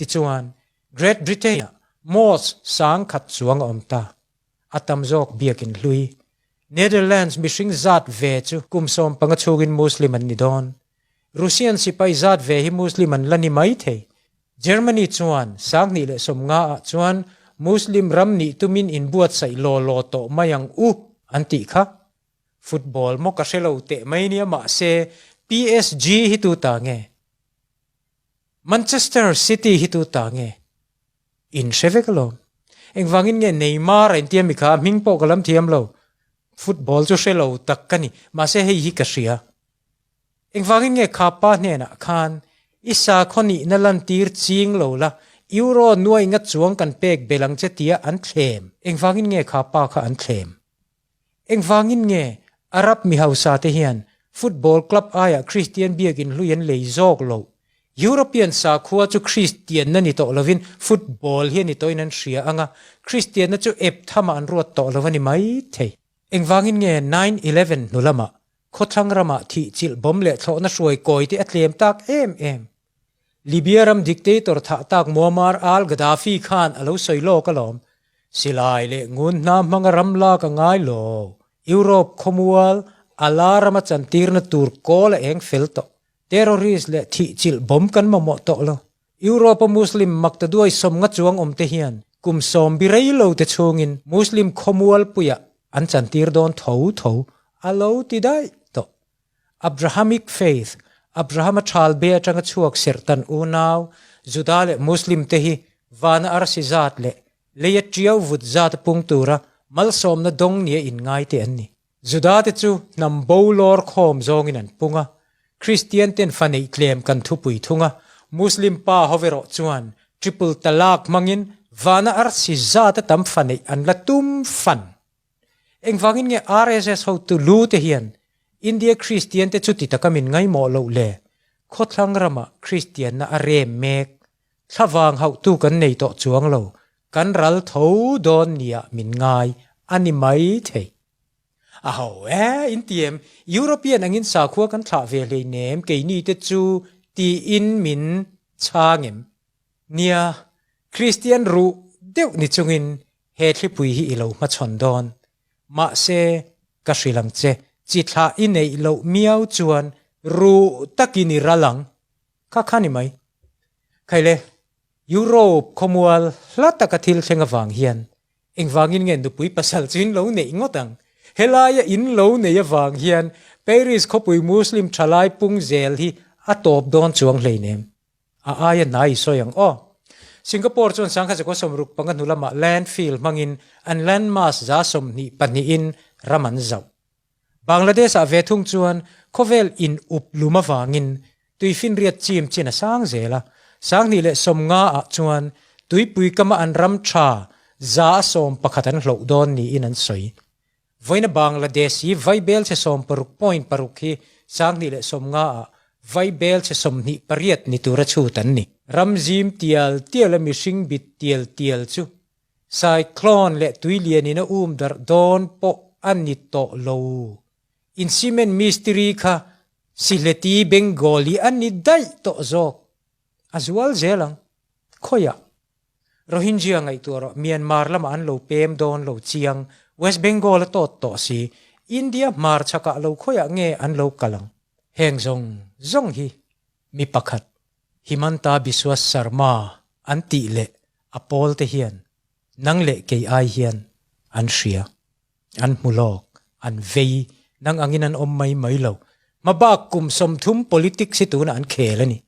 Tichuan, Great Britain-ah mosque 10,000 chuang a awm ta. A tam zawk biakin hlui. Netherlands mihring zat ve chu kum 15 chhungin Muslim an ni dawn. Russian sipai zat ve hi Muslim an la ni mai thei. Germany chuan 2050 ah chuan Muslim ram nih tumin inbuatsaih law law tawh mai ang u an tih kha. Football maw ka hre lo teh mai nia mahse PSG hi tu ta nge? Manchester City hi tu ta nge? In hre vek alawm. Engvangin nge Neymar a intia mi kha a hming pawh ka lam thiam lo. Football chu hre lo tak ka ni mahse hei hi ka hria. Engvangin nge kha pa hnenah khan i sakhaw nihna lantir ching lo la, Euro nuai nga chuang kan pek belh ang che tia an thlem? Engvangin nge kha pa kha an thlem? Engvangin nge Arab mi hausa te hian football club aiah Kristian biakin hlui an lei zawk loh? European sakhua chu Kristianna ni tawh lovin football hi a ni tawhin an hria ang a, Kristianna chu ep thamah an ruat tawh lo a ni maithei. Engvangin nge 9/11 hnu lamah Khawthlang ramah thih chilh bawm leh thlawhna hruai kawi te a tlem tak em em. Libya ram dictator thah tak Muammar al-Gaddafi khan a lo sawi lawk alawm. Silai leh ngun hna hmanga ram lak a ngai lo. Europe khawmual a la rama chantirna tur kawl a eng fel tawh. Terrorist leh thih chilh bawm kan mamawh tawh lo. Europe-a Muslim maktaduai 50 chuang awm te hian kum sawm bi rei lo te chhungin Muslim khawmual puiah an chantir dawn tho tho a lo ti daih tawh. Abrahamic faith, Abrahama thal be atanga chhuak serhtan unau, Juda leh Muslim te hi vana arsi zat leh leia tiau vut zat a pung tura malsawmna dawng nia inngai te an ni. Juda te chu hnam bo lawr khawm zawngin an pung a, Kristian ten fa neih tlem kan thupui thung a, Muslim pa ho erawh chuan triple talak hmangin vana arsi zat a tam fa neih an la tum fan. Engvangin nge RSS hotu lu te hian India Kristian te chuti taka min ngaimawh loh le? Khawthlang ramah Kristianna a rem mek. Thlavang hauhtu kan nei tawh chuang lo, kan ral tho dawn nia min ngai a ni mai thei. A ho e, in ti em? European angin sakhua kan thlah ve hleinem keini te chu tiin min chhang em? Nia, Kristian ruh deuh ni chungin he thlipui hi i lo hmachhawn dawn. Mahse, ka hrilh ang che, chi thlah i neih loh miau chuan ruh takin i ral ang. Kha kha ni mai. Khaile, Europe khawmual hla taka thil thleng avang hian engvangin nge nupui pasal chu in lo neih ngawt ang? Helaia in lo neih avang hian Paris khawpui Muslim thalai pung zel hi a tawp dawn chuang hleinem. A aia hnai i sawi ang aw. Singapore chuan 1965 hnu lamah landfill hmangin an landmass 22%-in ram an zauh. Bangladesh-ah ve thung chuan khawvel in up lum avangin tuifinriat chim chin a sang zel a, 2050-ah chuan tuipui kama an ram tha 111% an hloh dawn niin an sawi. Vawiina Bangladesh hi vaibel chhe 60.6 hi 2050-ah vaibel chhe 28 ni tura chhut an ni. Ram zim tial tial a mihring bit tial tial chu Cyclone leh tuilianin a um darh dawn pawh a ni tawh lo. In cement mistiri kha Sihleti Bengali a ni daih tawh zawk. A zual zel ang. Khawiah? Rohingya ngaihtuah rawh, Myanmar lamah an lo pem dawn lo chiang, West Bengal a tawt tawh si, India hmarchhakah lo khawiah nge an lo kal ang? Heng zawng zawng hi mi pakhat Himanta Biswas Sarma an tih leh a pawl te hian nang leh kei ai hian an hria, an hmu lawk, an vei, nang angin an awm mai mai lo. Hmabak kum 30 politics hi tunah an khel a ni.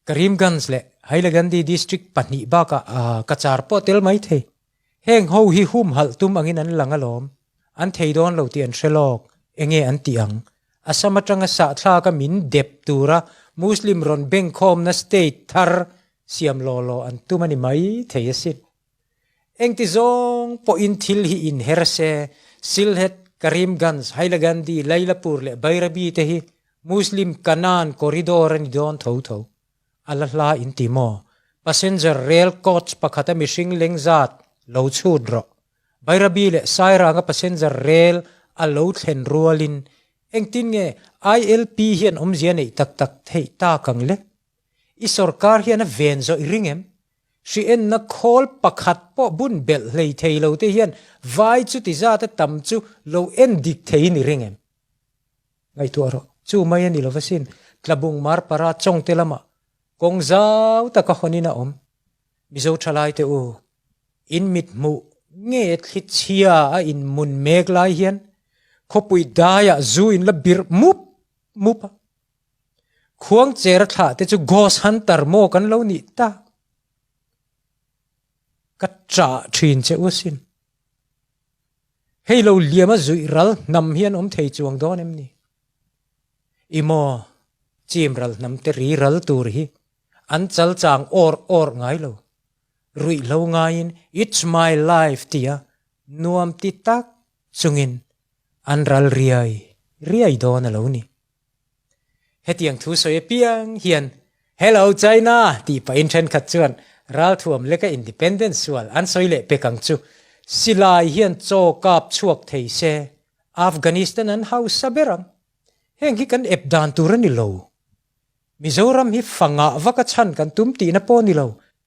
Karimganj leh Hailakandi district pahnih bakah ka char pawh tel mai thei. Heng ho hi humhalh tum angin an lang alawm. An thei dawn lo tih an hre lawk. Enge an tih ang? Assam atanga sahthlaka min dep tura Muslim rawn bengkhawmna state thar siam law law an tum a ni mai thei asin. Engti zawng pawhin thil hi inher se, Sylhet, Karimganj, Hailakandi, Lailapur leh Bairabi te hi Muslim Kanan corridor a ni dawn tho tho. A la hla in ti maw? Passenger rail coach pakhata mihring leng zat lo chhut rawh. Bairabi leh Sairanga passenger rail a lo thlen rualin engtin nge ILP hian awmzia neih tak tak theih tak ang le? I sorkar hian a ven zawh i ring em? Hri enna khawl pakhat pawh bun belh hlei thei lo te hian vai chuti zata tam chu lo en dik thei ni ring em? Ngaihtuah rawh, chu mai a ni lo va sin, Tlabung Marpara Chawngte lamah kawng zau taka hawnin a awm. Mizo thalaite u, in mit hmuh nge thli chhia a in mun mek lai hian khawpui daiah zu in la birh mup mup a. Khuang cher thlah te chu ghost hunter maw kan lo nih tak? Ka chah thin che u asin. Hei lo liam a zuih ral hnam hi an awm thei chuang dawn em ni? I maw chim ral hnam te ri ral tur hi an chal chang awr awr ngai lo. Ruihhlo ngaiin it's my life tia nuam ti tak chungin an ral riai riai dawn a lo ni. Hetiang thu sawi apiang hian Hello China tih pahin thenkhat chuan ralthuam leka independence sual an sawi leh pek ang chu. Silai hian chaw kap chhuak thei se Afghanistan an hausa ber ang. Heng hi kan ep dan tur a ni lo. Mizoram hi fa ngah vaka chhan kan tum tihna pawh a ni lo.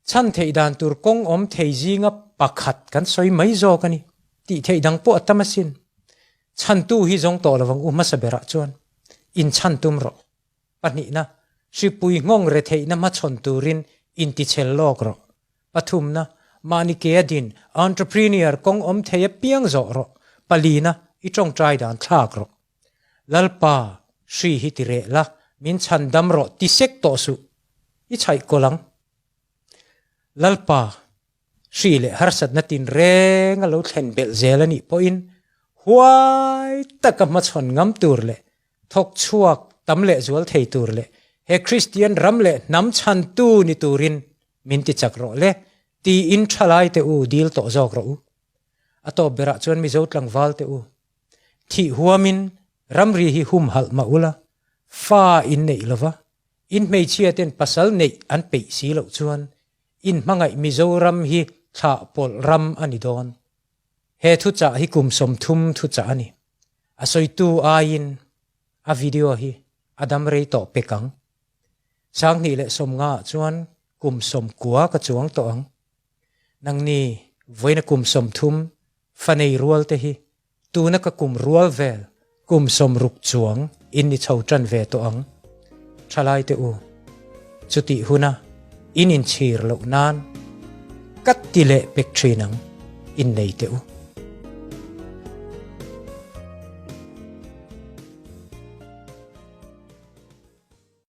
Chhan theih dan tur kawng awm thei zinga pakhat kan sawi mai zawk a ni. Tih theih dang pawh a tam asin. Chhantu hi zawng tawh lovang u hmasa berah chuan inchhan tum rawh. Pahnihna, hripui nghawng re theihna hmachhawn turin intichhel lawk rawh. Pathumna, mahni ke a din entrepreneur kawng awm thei apiang zawh rawh. Palina, i tawngtai dan thlak rawh. Lalpa, hri hi ti reh la, min chhan dam rawh ti sek tawh suh. I chhaih kawlh ang. Lalpa, hri leh harsatna tinreng a lo thlen belh zel a nih pawhin huai taka hmachhawn ngam tur leh thawk chhuak tam leh zual thei tur leh he Kristian ram leh hnam chhantu ni turin min ti chak rawh le tiin thalai te u dil tawh zawk rawh u. A tawp berah chuan Mizo tlangval te u, thih huamin ramri hi humhalh mah ula, fa in neih lova, in hmeichhia ten pasal neih an peih si loh chuan in hmangaih Mizoram hi thlah pawlh ram a ni dawn. He thuchah hi kum 30 thuchah a ni. A sawitu aiin a video hi a dam rei tawh pek ang. 2015 ah chuan kum 90 ka chuang tawh ang. Nangni vawiina kum 30 fa nei rual te hi tuna ka kum rual vel kum 60 chuang in ni chho tan ve tawh ang. Thalai te u, chutih huna in inchhir loh nan ka ti leh pek thin ang, in nei teh u.